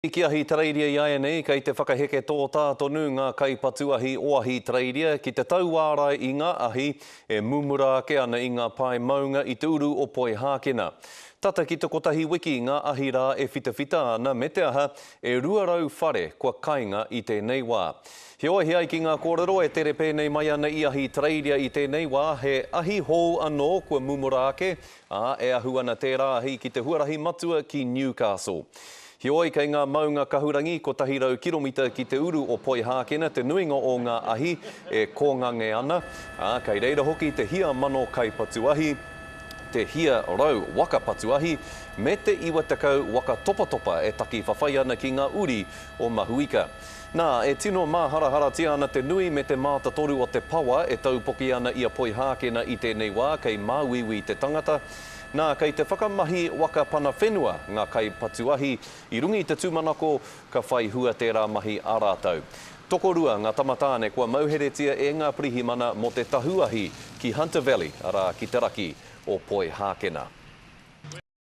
Ki Ahitereiria iaianei, kei te whakaheke tōtā tonu ngā kaipatu ahi o Ahitereiria ki te tauārai i ngā ahi e mumura ake ana i ngā pae maunga i te uru o Poihākena. Tata ki te kotahi wiki ngā ahi rā e whitawhita ana me te aha, e 200 whare kua kainga i tēnei wā. Heoi, he ai ki ngā kōrero e tere pēnei mai ana i Ahitereiria i tēnei wā, he ahi hou anō kua mumura ake, ā, e ahu ana tērā ahi ki te huarahi matua ki Newcastle. Heoi, kei ngā maunga kahurangi 100 kiromita ki te uru o Poihākena te nuinga o ngā ahi e kōngange ana, ā, kei reira hoki te hia mano kaipatu ahi, te hia rau waka patu ahi, me te 90 waka topatopa e taki whawhai ana ki ngā uri o Mahuika. Nā, e tino māharaharatia ana te nui me te mātatoru o te pawa e taupoki ana i a Poihākena i tēnei wā kei māuiui te tangata. Nā, kei te whakamahi waka pana whenua ngā kaipatu ahi i runga i te tūmanako ka whai hua tērā mahi a rātou. Tokorua ngā tamatāne kua mauheretia e ngā pirihimana mō te tahu ahi ki Hunter Valley, arā, ki te raki o Poihākena.